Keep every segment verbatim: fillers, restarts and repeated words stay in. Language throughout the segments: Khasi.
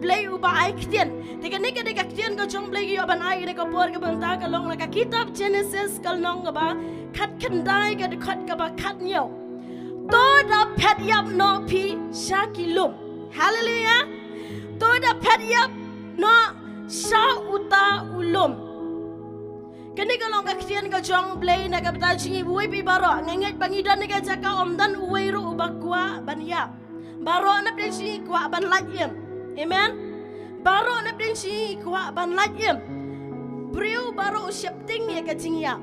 Blei uba ai ktien. Te kane ka dei ka ktien ka jong Blei ka ïoh ban ai kane ka por kaba mynta ka long na ka kitab Genesis ka lynnong kaba khatkhyndai ka dkhot kaba khathynñiew. To da phet ïap noh phi sha ki lum. Haleluya. To da phet ïap noh sha uta u lum. Kane ka long ka ktien ka jong Blei na ka bynta jong ngi iwei pa iwei baroh. Nga ngeit ba ngi don ha ka jaka ym don uwei ruh uba kwah ban ïap. Baroh na pdeng jong ngi kwah ban lait im. Amen. Baroh na pdeng jong ngi kwah ban lait im. Briew baroh u sheptieng ïa ka jingïap.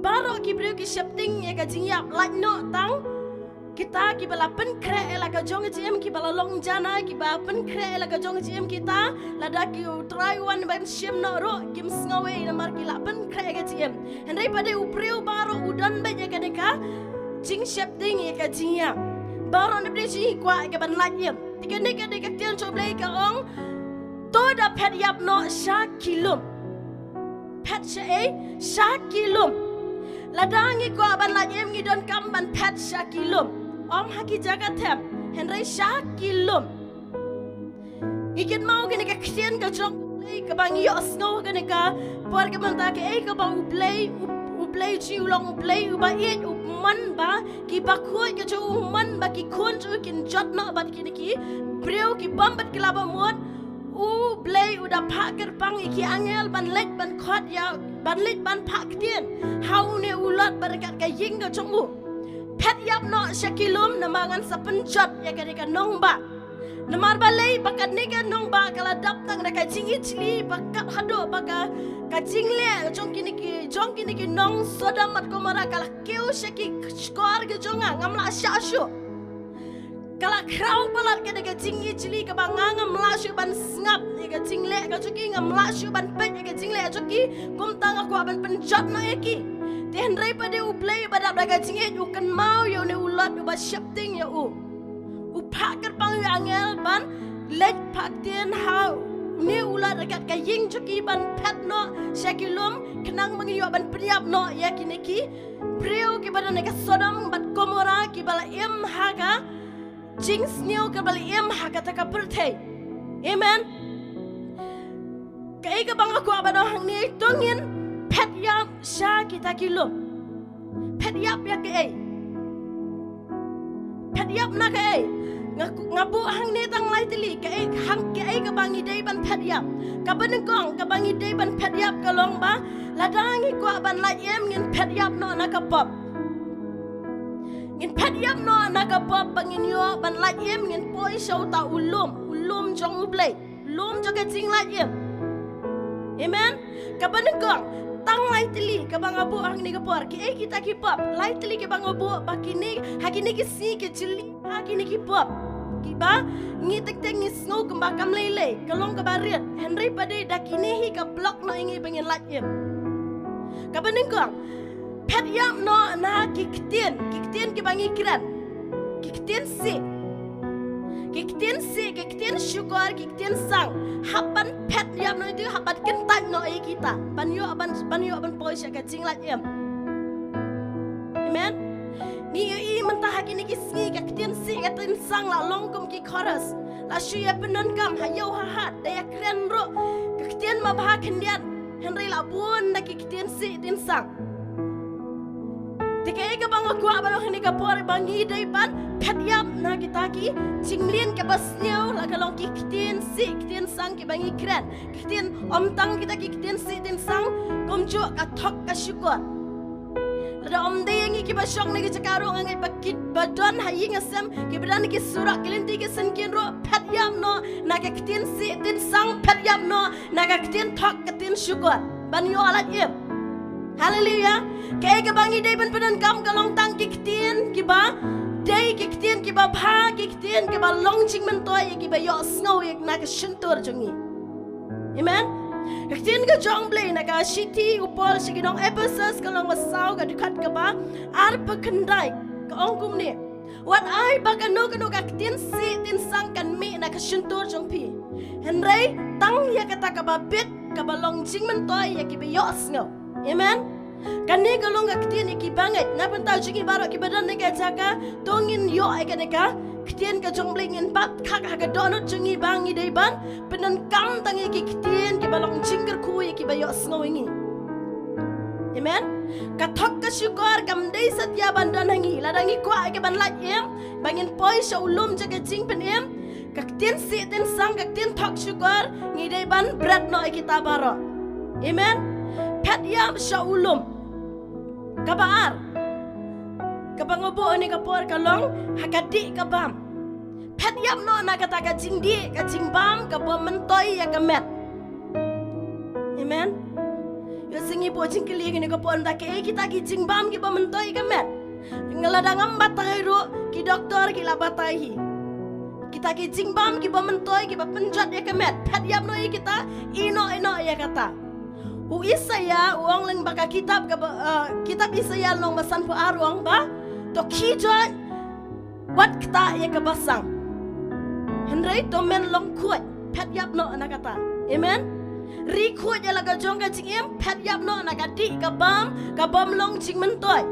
Baroh ki briew ki sheptieng ïa ka jingïap, lait noh tang kita kiba la pynkhreh ïa la ka jong ka jingim, kiba la long janai, kiba pynkhreh ïa la ka jong ka jingim kita, lada ki u Trai u wan ban shim noh ruh kim sngew ei namar ki la pynkhreh ïa ka jingim. Hynrei pat de u briew baroh u don beit ïa kane ka jingsheptieng ïa ka jingïap. Baroh na pdeng jong ngi kwah ïa ka ban lait im. Te kane ka dei ka ktien jong Blei ka ong, to da phet ïap noh sha ki lum. Phet sha ei? Sha ki lum. Lada ngi kwah ban lait im ngi donkam ban phet sha ki lum. Ym ha ki jaka them, hynrei sha ki lum. Ngi kynmaw kane ka ktien ka jong Blei kaba ngi ïohsngew kane ka por ka mynta, kaei kaba U Blei, U, U Blei jong ngi u long U Blei uba ïeit, u mon ba ki bakhuid ka jong u, u mon ba ki khun jong u kin jot noh bad kine ki briew ki bym pat kylla ba mut. U Blei u da phah kyrpang ïa ki angel ban leit ban khot ïa, ban leit ban phah ktien ha une u Lot bad ryngkat ka ïing ka jong u. Phet ïap noh sha ki lum namar ngan sa pynjot ïa kane ka nongbah. Namar balei? Ba kane ka nongbah ka la dap tang da ka jingijli ba kat haduh ba ka, ka jingleh jong kine ki, jong kine ki nong Sodom bad Gomorrah ka la kiew sha ki shkor ka jong nga, ngam lah shah shuh. Ka la khraw palat ka dei ka jingijli kaba nga ngam lah shuh ban sngap ïa ka jingleh ka jong ki, ngam lah shuh ban peit ïa ka jingleh ka jong ki, kumta nga kwah ban pynjot noh ïa ki. Te hynrei pat de U Blei ba dap da ka jingïeit u kynmaw ïa une u Lot uba sheptieng ïa u. U phah kyrpang ïa u angel ban leit phah ktien ha une u Lot ryngkat ka ïing jong ki ban phet noh sha ki lum khnang ba ngin ïoh ban pynïap noh ïa kine ki briew kiba don ha ka Sodom bad Gomorrah kiba la im ha ka jingsniew, kiba la im ha kata ka pyrthei. Amen. Kaei kaba nga kwah ban ong hangne, to ngin phet ïap sha kita ki lum. Phet ïap ïa kaei? Phet ïap na kaei? Nga, nga buh hangne tang lai tylli kaei, hang, kaei kaba ngi dei ban phet ïap. Kaba nyngkong kaba ngi dei ban phet ïap ka long ba lada ngi kwah ban lait im ngin phet ïap noh na ka pop. Ngin phet ïap noh na ka pop ba ngin ïoh ban lait im, ngin poi sha uta u lum, u lum jong U Blei, lum jong ka jinglait im. Amen. Kaba nyngkong, tang lai tylli kaba nga buh hangne ka por, kiei kita ki pop? Lai tylli kiba nga buh ba kine, ha kine ki sngi ki jylliew ha kine ki pop kiba ngi tek tek ngi sngew kumba kam lei lei, ka long kaba rit, hynrei pat de da kine hi ka block noh ïa ngi ba ngin lait im. Kaba nyngkong, phet ïap noh na ki ktien, ki ktien kiba ngi kren, ki ktien sih. Ki ktien sih, ki ktien shukor, ki ktien sang. Hap ban phet ïap noh ïa ki, hap ban kyntait noh ïa kita ban ïoh ban, ban ïoh ban poi sha ka jinglait im. Amen. Ngi ïohi mynta ha kine ki sngi ka ktien sih, ka ktien sang la long kum ki chorus. La shu ïa pyndonkam ha ïew ha hat, da ïa kren ruh ka ktien babha khyndiat, hynrei la bun da ki ktien sih ktien sang. Te kaei kaba nga kwah ban ong ha kane ka por, ba ngi dei ban phet ïap na kita ki jingmlien kaba sniew, la ka long ki ktien sih ktien sang kiba ngi kren. Ki ktien, ym tang kita ki ktien sih ktien sang, kumjuh ka thok ka shukor. Lada ym dei ïa ngi kiba shong na ki jaka ruh, nga ngeit ba kiba don ha ïing ha sem, kiba don ha ki surok ki lynti ki syngkien ruh, phet ïap noh na ka ktien sih ktien sang, phet ïap noh na ka ktien thok ka ktien shukor ban ïoh lait im. Haleluya. Kaei kaba ngi dei ban pyndonkam ka long tang ki ktien kiba dei, ki ktien kiba bha, ki ktien kiba long jingmyntoi ïa kiba ïohsngew ïa na ka shyntur jong ngi. Amen. Ka ktien ka jong Blei na ka shithi u Paul sha ki nong Ephesus ka lynnong ba saw ka dkhot kaba arphew khyndai ka ong kumne. Wat ai ba kano kano ka ktien sih ktien sang kan mih na ka shyntur jong phi, hynrei tang ïa kata kaba bit kaba long jingmyntoi ïa kiba ïohsngew. Amen. Kane ka long ka ktien ïa kiba ngeit. Na bynta jong ngi baroh kiba don ha ka jaka, to ngin ïoh ïa kane ka Ktien ka jong U Blei ngin bat khak ha ka dohnud jong ngi ba ngi dei ban pyndonkam tang ïa ki ktien kiba long jingkyrkhu ïa kiba ïohsngew ïa ngi. Amen. Ka thok ka shukor kam dei satia ban don ha ngi. Lada ngi kwah ïa ka ban lait im ba ngin poi sha u lum jong ka jingpynim, ka ktien sih ktien sang, ka ktien thok shukor ngi dei ban bret noh ïa kita baroh. Amen. Phet ïap sha u lum. Kaba ar, kaba nga buh ha kane ka por ka long ha ka dih ka bam. Phet ïap noh na kata ka jingdih ka jingbam kaba myntoi ïa ka met. Amen. Ïoh sngi buh jingkylli ha kane ka por, mynta kaei kita ki jingbam kiba myntoi ïa ka met? Nga, lada ngam batai ruh, ki doktor ki la batai hi. Kita ki jingbam kiba myntoi, kiba pynjot ïa ka met, phet ïap noh ïa kita, ïehnoh ïehnoh ïa kata. U Isaïah u ong lyngba ka kitab kaba, eh, kitab Isaïah lynnong ba sanphew ar u ong ba, to khie joit, wat ktah ïa ka basang. Hynrei to men long khuid, phet ïap noh na kata. Amen. Ri khuid ïa la ka jong ka jingim, phet ïap noh na ka dih ka bam kaba ym long jingmyntoi.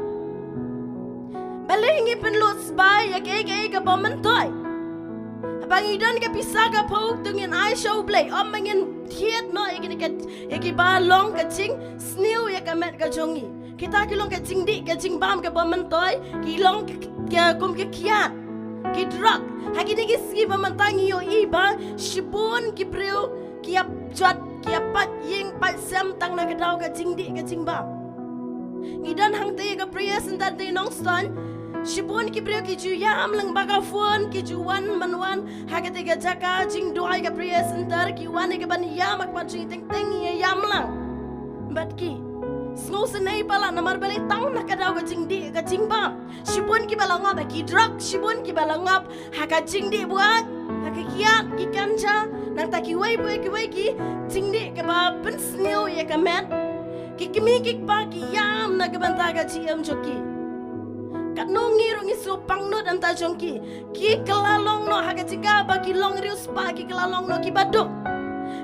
Balei ngi pynlut sbai ïa kaei kaei kaba myntoi? Haba ngi don ka pisa ka phew, to ngin ai sha U Blei, ym ba ngin thied noh ïa kine ka, ïa kiba long ka jingsniew ïa ka met ka jong ngi. Kita ki long ka jingdih ka jingbam kaba myntoi, ki long ka, ka, kum ka kiad, ki drug. Ha kine ki sngi ba mynta ngi ïohi ba shibun ki briew ki ïa jot, ki ïa pait ïing pait sem tang na ka daw ka jingdih ka jingbam. Ngi don hangtei ka prayer center te Nongstoiñ, shibun ki briew ki ju ïam lyngba ka phone, ki ju wan man wan ha katei ka jaka jingduwai ka prayer center, ki wan ïa ka ban ïam ha khmat jong ngi, teng teng ngi ïa ïam lang bad ki. Sngewsynei palat, namar balei? Tang na ka daw ka jingdih ka jingbam. Shibun kiba la ngop ha ki drug, shibun kiba la ngop ha ka jingdih buaid, ha ka kiad, ki ganja, nangta kiwei pa kiwei ki jingdih kiba pynsniew ïa ka met. Ki kmie ki kpa ki ïam na ka bynta ka jingim jong ki. Katno ngi ruh ngi sngewpang nud na ka bynta jong ki. Ki kylla long noh ha ka jaka ba ki long riewspah, ki kylla long noh kiba duk.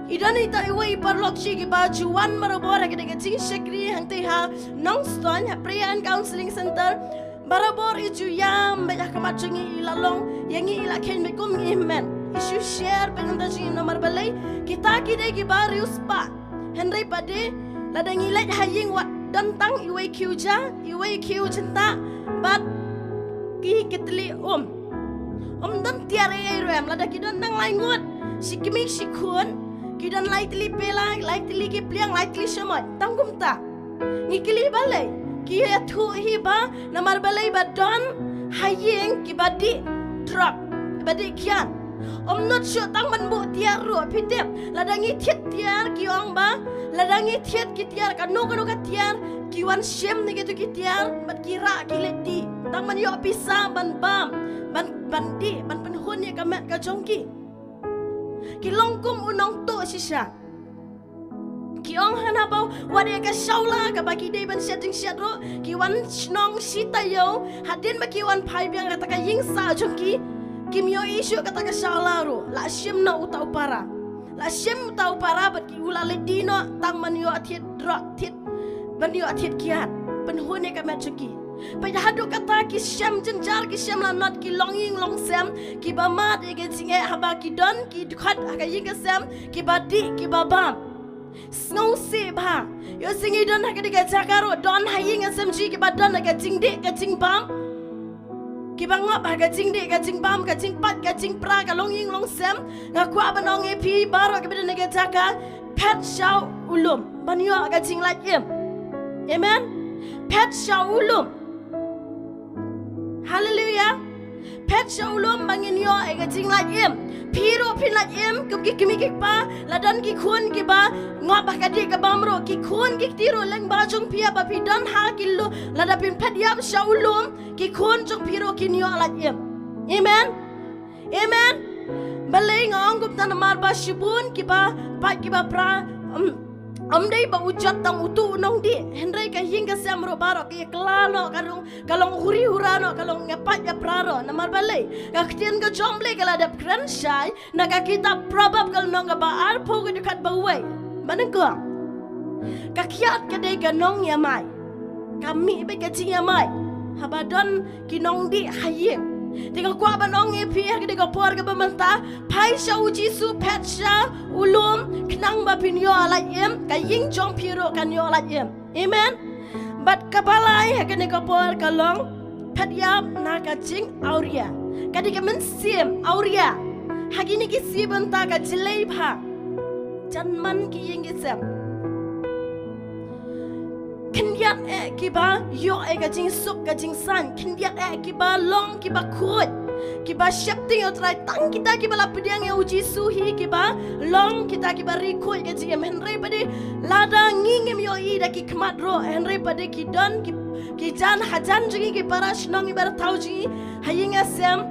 Ki don ita iwei i paralok shi kiba ju wan barabor ha katei ka jingshakri hangtei ha Nongstoiñ, ha Prayer and Counseling Center. Barabor i ju ïam bad ha khmat jong ngi i la long ïa ngi, i la kheiñ bad kum ngi hynmen. I shu share bad na ka bynta jong ngi, namar balei? Kita ki dei kiba riewspah. Hynrei pat de, lada ngi leit ha ïing wat don tang iwei khiew ja, iwei khiew jyntah bad ki, ki tylli um. Ym don tiar ei ei ruh em, lada ki don tang lai ngut, shi kmie shi khun, ki don lai tylli pela, lai tylli ki pliang, lai tylli shamoit. Tang kumta. Ngi kylli balei? Ki ïathuh hi ba namar balei ba don ha ïing kiba dih drug, kiba dih kiad. Ym nud shuh tang ban buh tiar ruh, phi tip. Lada ngi thied tiar, ki ong ba lada ngi thied ki tiar, kano kano ka tiar, ki wan shim na kito ki tiar bad ki rah ki leit dih tang ban ïoh pisa ban bam, ban, ban dih, ban pynhun ïa ka met ka jong ki. Ki long kum u nongtuh shisha. Ki ong hana ba wat ïa ka shawla kaba ki dei ban shet jingshet ruh, ki wan shnong shi taïew, hadien ba ki wan phai biang kata ka ïing sah jong ki, kim ïohi shuh kata ka shawla ruh. La shim noh uta u para. La shim uta u para bad ki, u la leit dih noh tang ban ïoh thied drug, thied, ban ïoh thied kiad, pynhun ïa ka met jong ki. Peit haduh kata ki shem jynjar, ki shem lanot, ki long ïing long sem, kiba mad ïa ka jingeh haba ki don, ki dkhot ha ka ïing ka sem, kiba dih, kiba bam. Sngewsih bha. Ïoh sngi don ha katei ka jaka ruh, don ha ïing ha sem jong ngi kiba don ha ka jingdih ka jingbam, kiba ngop ha ka jingdih ka jingbam, ka jingpait ka jingpra, ka long ïing long sem. Nga kwah ban ong ïa phi baroh kiba don ha ka jaka, phet sha u lum ban ïoh ka jinglait im. Amen. Phet sha u lum. Haleluia. Phet sha u lum ba ngin ïoh ïa ka jinglait im. Phi ruh phin lait im kum ki kmie ki kpa. La don ki khun kiba ngop ha ka dih ka bam ruh, ki khun ki kti ruh lyngba jong phi, haba phi don ha ki lum, lada phin phet ïap sha u lum, ki khun jong phi ruh kin ïoh lait im. Amen. Amen. Balei nga ong kumta? Namar ba shibun kiba pait kiba pra, um, ym dei ba u jot tang utu u nongdih, hynrei ka ïing ka sem ruh baroh ka ïa kylla noh, ka long, ka long huri hura noh, ka long ïa pait ïa pra noh. Namar balei? Ka ktien ka jong U Blei ka la dep kren shai na ka kitab Proverb ka lynnong kaba arphew ka dkhot ba wei, ba nyngkong: Ka kiad ka dei ka nongïamai. Ka mih beit ka jingïamai haba don ki nongdih ha ïing. Te nga kwah ban ong ïa phi ha kane ka por kaba mynta, phai sha u Jisu, phet sha u lum, khnang ba phin ïoh lait im, ka ïing jong phi ruh kan ïoh lait im. Amen. Bad kaba lai ha kane ka por ka long, phet ïap na ka jingawria. Ka dei ka mynsiem awria. Ha kine ki sngi mynta ka jlei bha. Jan man ki ïing ki sem. Khyndiat eh kiba ïoh eh ka jingsuk ka jingsaiñ. Khyndiat eh kiba long kiba khuid, kiba sheptieng ïa u Trai. Tang kita kiba la pdiang ïa u Jisu hi kiba long kita kiba ri khuid ka jingim. Hynrei pat de lada ngi ngim ïohi da ki khmat ruh, hynrei pat de ki don ki, ki jan hajan jong ngi, ki para shnong, ki para thaw jong ngi, ha ïing ha sem,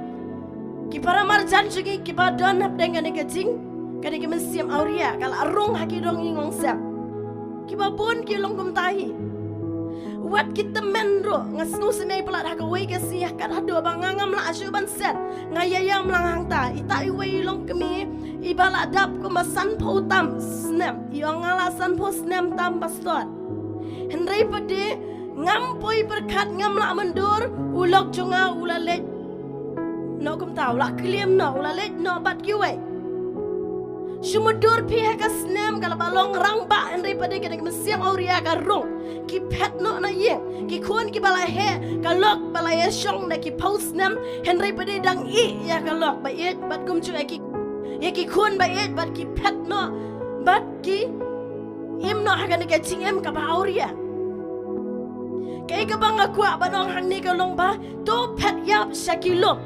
ki para marjan jong ngi kiba don hapdeng kane ka jing, kane ka mynsiem awria ka la rung ha ki dong ïing dong sem. Kiba bun ki long kumta hi. Wat ki tymmen ruh, nga sngew sngewsih palat ha kawei ka sngi, ha kat haduh ba nga ngam lah shuh ban set, nga ïa ïam lang hangta. Ita iwei i longkmie iba la dap kumba sanphew tam snem, i ong nga la sanphew snem tam pastor. Hynrei pat de ngam poi pyrkhat, ngam lah myndur, u lok jong nga u la leit noh kumta, u la klim noh, u la leit noh bad kiwei. Shu myndur phi ha ka snem ka la ba long rangbah, hynrei pat de kane ka mynsiem awria ka rung. Ki phet noh na ïing, ki khun kiba la heh, ka lok ba la ïa shong na ki phew snem, hynrei pat de dang ïeh ïa ka lok ba ïeit, bad kumjuh ïa ki, ïa ki khun ba ïeit, bad ki phet noh, bad ki im noh ha kane ka jingim kaba awria. Kaei kaba nga kwah ban ong hangne ka long ba, to phet ïap sha ki lum.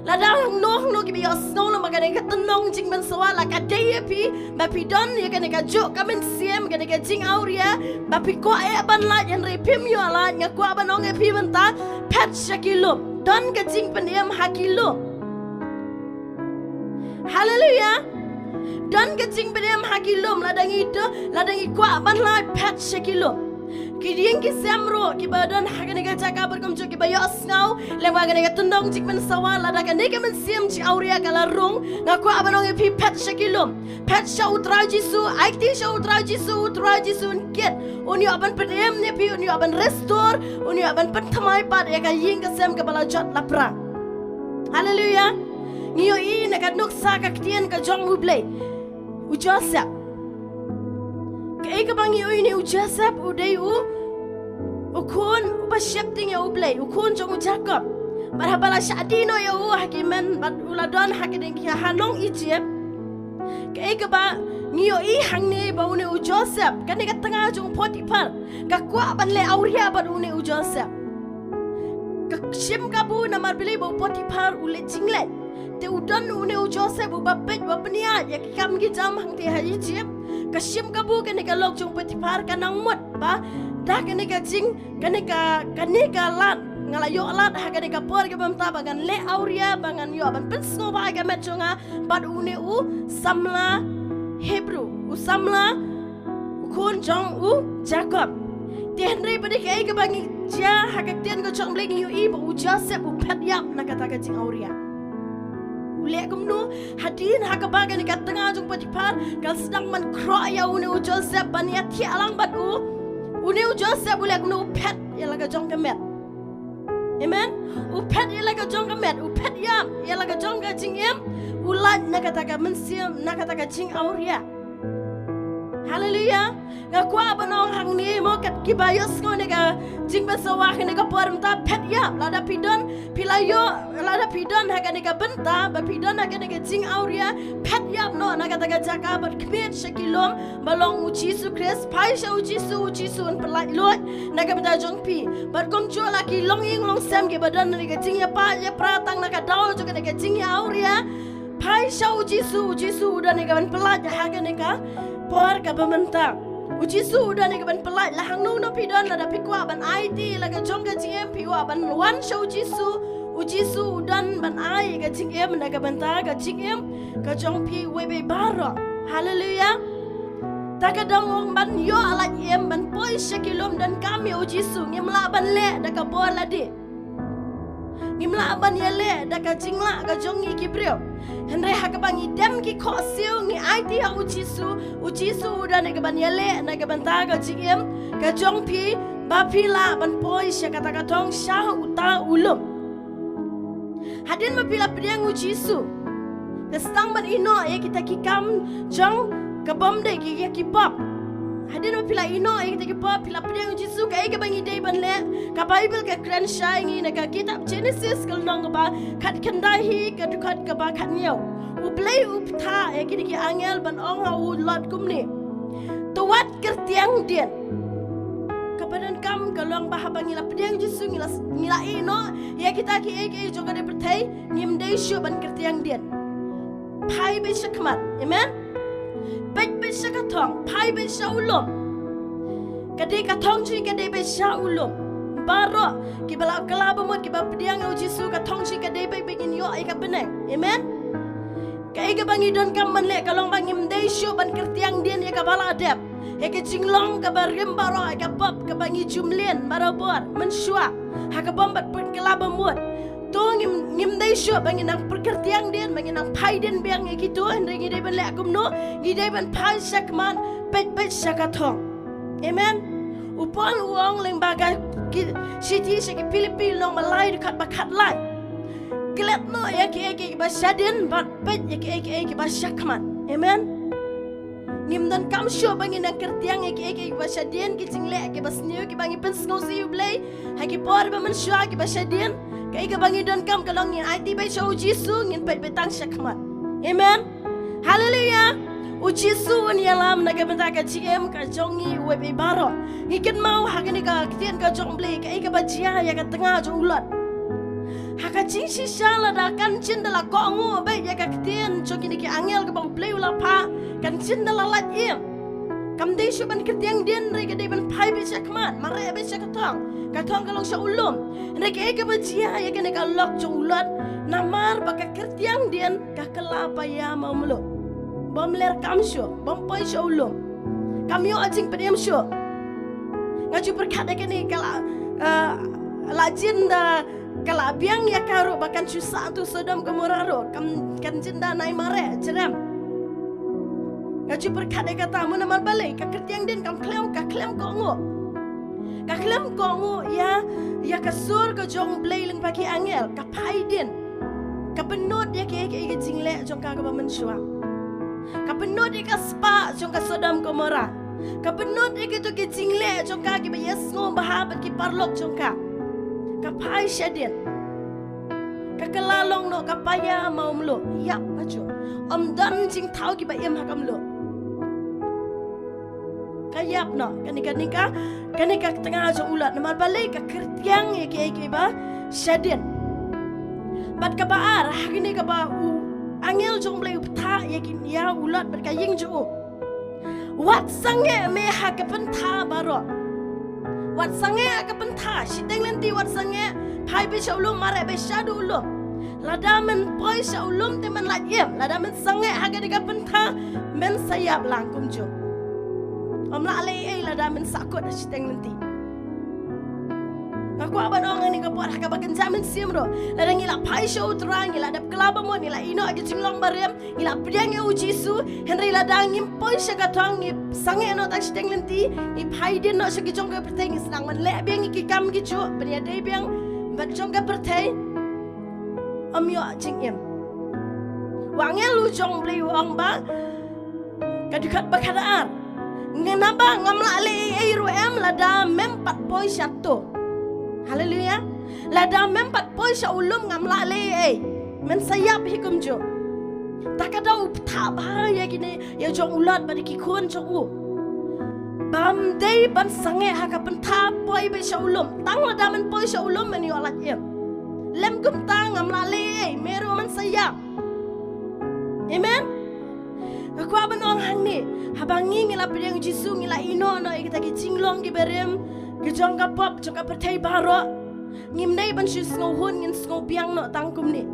Lada hangno hangno kiba ïohsngew lem ba kane ka tnong jingpynsawa la ka dei ïa phi, ba phi don ïa kane kajuh ka mynsiem, kane ka jingawria, ba phi kwah eh ban lait hynrei phim ïoh lait, nga kwah ban ong ïa phi mynta, phet sha ki lum. Don ka jingpynim ha ki lum. Haleluia. Don ka jingpynim ha ki lum, lada ngi don, lada ngi kwah ban lait, phet sha ki lum. Ki ïing ki sem ruh kiba don ha kane ka jaka bad kumjuh kiba ïohsngew lem ba kane ka tnong jingpynsawa, lada kane ka mynsiem jingawria ka la rung, nga kwah ban ong ïa phi, phet sha ki lum. Phet sha u Trai Jisu, aiti sha u Trai Jisu, u Trai Jisu un kit, un ïoh ban pynim ïa phi, un ïoh ban restore, un ïoh ban pynthymmai pat ïa ka ïing ka sem kaba la jot la pra. Haleluia. Ngi ïohi na ka nuksa ka ktien ka jong U Blei, u Joseph. Kaei kaba ngi ïohi ne u Joseph, u dei u, u khun uba sheptieng ïa U Blei, u khun jong u Jakob. Bad haba la shah die noh ïa u ha ki men, bad u la don ha kine ki ha nong Egypt. Kaei kaba ngi ïohi hangne ba une u Joseph, kane ka tnga jong u Potiphar, ka kwah ban leh awria bad une u Joseph. Ka shim kabu namar balei ba u Potiphar u leh jingleh. Te u don une u Joseph uba peit, uba pynïaid ïa ki kam ki jam hangtei ha Egypt. Ka shim kabu kane ka lok jong u Potiphar, ka nang mut ba da kane ka jing, kane ka, kane ka lad, nga la ïoh lad ha kane ka por kaba mynta ba ngan leh awria, ba ngan ïoh ban pynsngewbha ïa ka met jong nga bad une u samla Hebru, u samla, u khun jong u Jakob. Te hynrei pat de kaei kaba ngi jia ha ka ktien ka jong U Blei, ngi ïohi ba u Joseph u phet ïap na kata ka jingawria. U leh kumno? Hadien ha kaba kane ka tnga jong u Potiphar ka sdang ban khroh ïa une u Joseph ban ïathiah lang bad u, une u Joseph u leh kumno? U phet ïa la ka jong ka met. Amen. U phet ïa la ka jong ka met, u phet ïap ïa la ka jong ka jingim, u lait na kata ka mynsiem, na kata ka jingawria. Haleluia. Nga kwah ban ong hangne mo, kat kiba ïohsngew ne ka jingpynsawa kane ka por mynta, phet ïap. Lada phi don, phi la ïoh, lada phi don ha kane ka bynta ba phi don ha kane ka jingawria, phet ïap noh na kata ka jaka bad khmied sha ki lum ba long U Jisu Khrist. Phai sha U Jisu, U Jisu un pyllait luid na ka bynta jong phi. Bad kumjuh la ki longïing longsem kiba don ha kane ka jingïapait ïapra tang na ka daw jong kane ka jingïaawria, phai sha U Jisu, U Jisu u don ïa kaban pyllait ha kane ka por kaba mynta. U Jisu u don ïa kaban pyllait la hangno hangno phi don, lada phi kwah ban aiti la ka jong ka jingim, phi kwah ban wan sha U Jisu, U Jisu u don ban ai ïa ka jingim na ka bynta ka jingim ka jong phi uwei pa uwei baroh. Haleluia. Ta ka dang ong ban ïoh lait im, ban poi sha ki lum, donkam ïa U Jisu. Ngim lah ban leh da ka bor lade. Ngim lah ban ïaleh da ka jinglah ka jong ngi ki briew. Hynrei ha kaba ngi dem ki khohsiew, ngi aiti ha U Jisu, U Jisu u don ïa kaban ïaleh na ka bynta ka jingim ka jong phi, ba phi lah ban poi sha kata ka thong, sha uta u lum. Hadien ba phi la pdiang u Jisu, phi sdang ban ïehnoh ïa kita ki kam jong ka bym dei, ki ïa ki pop. Hadien ba phi la ïehnoh ïa kita ki pop, phi la pdiang u Jisu, kaei kaba ngi dei ban leh? Ka Baibl ka kren shai ïa ngi na ka kitab Jenesis ka lynnong kaba khatkhyndai hi, ka dkhot kaba khathynñiew. U Blei u bthah ïa kine ki angel ban ong ha u Lot kumne: To wat kyrtiang dien. Kaba donkam ka long ba haba ngi la pdiang Jisu, ngi la, ngi la ïehnoh ïa kita kiei kiei jong kane ka pyrthei, ngim dei shuh ban kyrtiang dien. Phai beit sha khmat. Amen. Peit beit sha ka thong, phai beit sha u lum. Ka dei ka thong jong ngi ka dei beit sha u lum. Baroh kiba la kylla bamut, kiba pdiang ïa u Jisu, ka thong jong ngi ka dei beit ba ngin ïoh ïa ka bneng. Amen. Kaei kaba ngi donkam ban leh ka long ba ngim dei shuh ban kyrtiang dien ïa kaba la dep, ïa ka jinglong kaba rim baroh, ïa ka pop kaba ngi ju mlien barabor mynshuwa ha ka bym pat pynkylla bamut. To ngim, ngim dei shuh ba ngin nang pyrkyrtiang dien, ba ngin nang phai dien biang ïa kito, hynrei ngi dei ban leh kumno? Ngi dei ban phai sha khmat, peit beit sha ka thong. Amen. U Paul u ong lyngba ka ki, shithi sha ki Philippi lynnong ba lai dkhot ba khatlai: Klet noh ïa kiei kiei kiba shadien bad peit ïa kiei kiei kiba shakhmat. Amen. Ngim donkam shuh ba ngin nang kyrtiang ïa kiei kiei kiba shadien, ki jingleh kiba sniew kiba ngi pynsngewsih ïa u Blei ha ki por ba mynshuwa kiba shadien. Kaei kaba ngi donkam ka long ngin aiti beit sha u Jisu, ngin peit beit tang shakhmat. Amen. Haleluya. U Jisu un ïalam na ka bynta ka jingim ka jong ngi uwei pa uwei baroh. Ngi kynmaw ha kane ka ktien ka jong u Blei kaei kaba jia ïa ka tnga jong u Lot. Ha ka jingshisha lada kan jin da la kohnguh beit ïa ka ktien jong kine ki angel kaba u Blei u la phah, kan jin da la lait im. Kam dei shuh ban kyrtiang dien, hynrei ka dei ban phai beit sha khmat, mareh beit sha ka thong. Ka thong ka long sha u lum. Hynrei kaei kaba jia ïa kane ka lok jong u Lot? Namar ba ka kyrtiang dien ka kylla paia mawmluh. Bym ler kam shuh, bym poi sha u lum. Kam ïoh jingpynim shuh. Nga ju pyrkhat ïa kane ka la, eh, la jin da ka la biang ïa ka ruh ba kan shu sah tu Sodom Gomorrah ruh. Kam, kan jin da nai mareh jrem. Nga ju pyrkhat ïa kata, mo namar balei? Ka kyrtiang dien kam khlem, ka khlem kohnguh. Ka khlem kohnguh ïa, ïa ka sur ka jong u Blei lyngba ki angel, ka phai dien. Ka pynnud ïa kiei kiei ki jingleh jong ka kaba mynshuwa. Ka pynnud ïa ka spah jong ka Sodom Gomorrah. Ka pynnud ïa kito ki jingleh jong ka kiba ïasngewbha bad ki paralok jong ka. Ka phai shadien. Ka kylla long noh ka paia mawmluh. Ïap bha juh. Ym don jingthaw kiba im ha ka mluh. Ka ïap noh, kane, kane ka, kane ka tnga jong u Lot. Namar balei? Ka kyrtiang ïa kiei kiei ba shadien. Bad kaba ar, ha kane kaba u angel jong u Blei u bthah ïa ki, ïa u Lot bad ka ïing jong u. Wat sangeh me ha ka pynthah baroh. Wat sangeh ha ka pynthah, shiteng lynti wat sangeh, phai beit sha u lum, mareh beit shaduh u lum. Lada men poi sha u lum te men lait im, lada men sangeh ha kane ka pynthah, men sa ïap lang kumjuh. Ym lah leh ei ei lada men sahkut ha shiteng lynti. Nga kwah ban ong ha kane ka por ha kaba kynja mynsiem ruh, lada ngi la phai sha u Trai, ngi la dep kylla bamut, ngi la ïehnoh ïa ka jinglong barim, ngi la pdiang ïa u Jisu, hynrei lada ngim poi sha ka thong, ngi sangeh noh tang shiteng lynti, ngi phai dien noh sha ki jong ka pyrthei, ngi sdang ban leh biang ïa ki kam kijuh, ban ïadei biang bad jong ka pyrthei. Ym ïoh jingim. U angel u jong u Blei u ong ba, ka dkhot ba khatar. Ngan, naba ngam lah leh ei ei ruh em lada mem pat poi shato. Haleluya. Lada mem pat poi sha u lum ngam lah leh ei ei. Men sa ïap hi kumjuh. Ta ka daw u bthah bha ïa kine, ïa jong u Lot bad ïa ki khun jong u. Bym dei ban sangeh ha ka pynthah, poi beit sha u lum. Tang lada men poi sha u lum men ïoh lait im. Lym kumta ngam lah leh ei ei, me ruh men sa ïap. Amen. Nga kwah ban ong hangne, haba ngi, ngi la pdiang Jisu, ngi la ïehnoh noh ïa kita ki jinglong kiba rim, ki jong ka pop, jong ka pyrthei baroh. Ngim dei ban shu sngewhun, ngin sngewbiang noh tang kumne.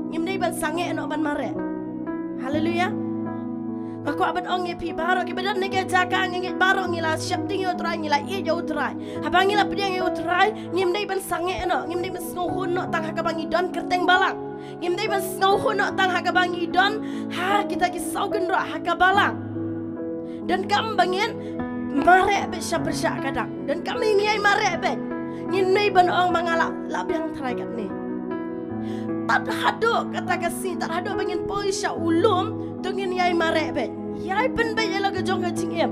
Ngim dei ban sangeh noh ban mareh. Haleluya. Nga kwah ban ong ïa phi baroh kiba don ha kane ka jaka, ngi, ngi baroh ngi la sheptieng ïa u Trai, ngi la ïeit ïa u Trai. Haba ngi la pdiang ïa u Trai, ngim dei ban sangeh noh, ngim dei ban sngewhun noh tang ha kaba ngi don kyrteng balang. Ngim dei ban sngewhun noh tang ha kaba ngi don ha kita ki saw kynroh ha ka balang. Donkam ba ngin mareh beit sha pyrshah ka dak. Donkam ba ngin ïai mareh beit. Ngim dei ban ong ba nga lah, lah biang tharai katne. Tad haduh kata ka sngi, tad haduh ba ngin poi sha u lum, to ngin ïai mareh beit. Ïai pynbeit ïa la ka jong ka jingim.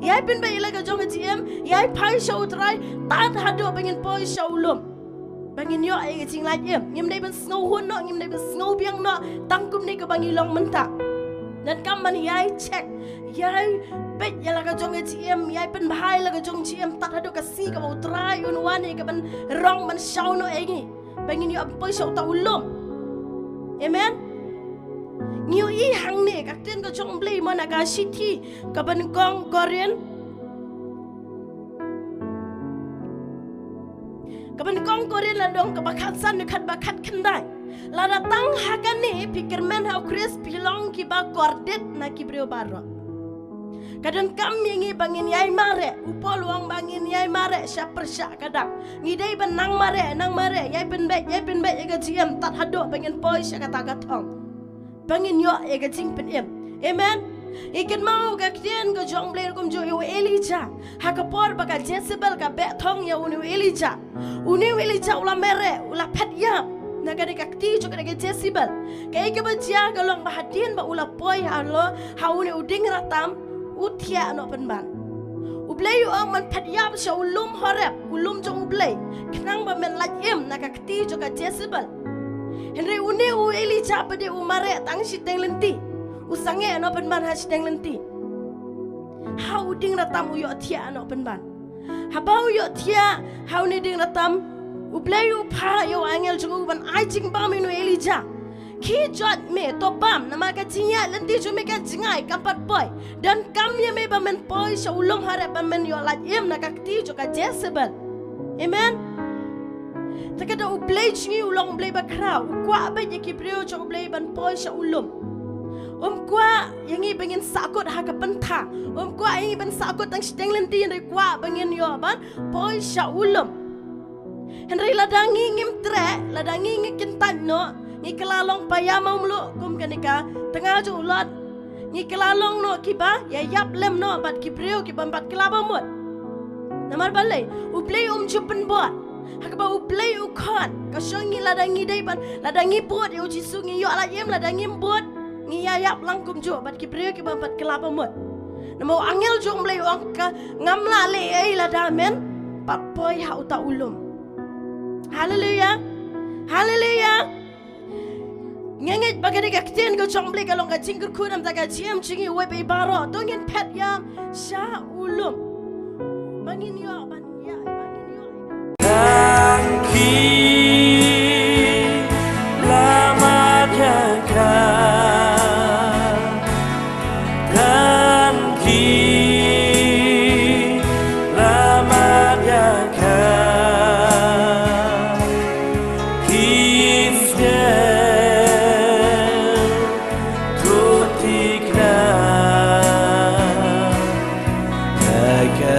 Ïai pynbeit ïa la ka jong ka jingim, ïai phai sha U Trai, tad haduh ba ngin poi sha u lum. Ba ngin ïoh ïa ka jinglait im. Ngim dei ban sngewhun noh, ngim dei ban sngewbiang noh, tang kumne kaba ngi long mynta. Donkam ban ïai check, ïai peit ïa la ka jong ka jingim, ïai pynbha ïa la ka jong ka jingim, tad haduh ka sngi kaba U Trai un wan ïa kaban rong ban shaw noh ïa ngi. Ba ngin ïoh ban poi sha uta u lum. Amen. Ngi ïohi hangne ka ktien ka jong U Blei mo na ka shithi kaba nyngkong Korinth. Kaba nyngkong Korinth lynnong kaba khatsan, dkhot ba khatkhyndai. Lada tang ha kane phi kyrmen ha U Khrist, phi long kiba kordit na ki briew baroh. Ka donkam ïa ngi ba ngin ïai mareh, u Paul u ong ba ngin ïai mareh sha pyrshah ka dak. Ngi dei ban nang mareh, nang mareh, ïai pynbeit, ïai pynbeit ïa ka jingim, tad haduh ba ngin poi sha kata ka thong. Ba ngin ïoh ïa ka jingpynim. Amen. Ngi kynmaw ka ktien ka jong U Blei ruh kumjuh ïa u Elijah. Ha ka por ba ka Jezebel ka beh thong ïa une u Elijah, une u Elijah u la mareh, u la phet ïap na kane ka kti jong kane ka Jezebel. Kaei kaba jia ka long ba hadien ba u la poi halor ha une u dieng ratam, u thiah noh pynban. U Blei u ong men phet ïap sha u lum Horeb, u lum jong U Blei, khnang ba men lait im na ka kti jong ka Jezebel. Hynrei une u Elijah pat de u mareh tang shiteng lynti. U sangeh noh pynban ha shiteng lynti. Ha u dieng ratam u ïohthiah noh pynban. Haba u ïohthiah ha une u dieng ratam, U Blei u phah ïa u angel jong u ban ai jingbam ïa une u Elijah. Khie jot me, to bam, namar ka jingïaid lynti jong me ka jngai, kam pat poi. Donkam ïa me ba men poi sha u lum Horeb ba men ïoh lait im na ka kti jong ka Jezebel. Amen. Te ka da U Blei jong ngi u long U Blei bakhraw, u kwah beit ïa ki briew jong U Blei ban poi sha u lum. Um kwah ïa ngi ba ngin sahkut ha ka pyntha. Um kwah ïa ngi ban sahkut tang shiteng lynti, hynrei u kwah ba ngin ïoh ban poi sha u lum. Hynrei lada ngi ngim treh, lada ngi ngi kyntait noh, ngi kylla long païa mawmluh kum kane ka tnga jong u Lot. Ngi kylla long noh kiba ïa ïap lem noh bad ki briew ki bym pat kylla ba mut. Namar balei? U Blei um ju pynbud. Ha kaba U Blei u khot, ka shong ngi lada ngi dei ban, lada ngi bud ïa u Jisu ngi ïoh lait im, lada ngim bud ngi ïa ïap lang kumjuh bad ki briew ki bym pat kylla ba mut. Namar u angel jong U Blei u ong ka ngam lah leh ei lada men pat poi ha uta u lum. Haleluya. Haleluya. Nga ngeit ba kane ka ktien ka jong U Blei ka long ka jingkyrkhu na ka bynta ka jingim jong ngi uwei pa uwei baroh. To ngin phet ïam sha u lum. Ba ngin ïoh, ba ngin ïoh, ba ngin ïoh. Tang ki la mad ïa ka. Tang ki la mad ïa ka. Ki sngewthuh thikna. Ka ka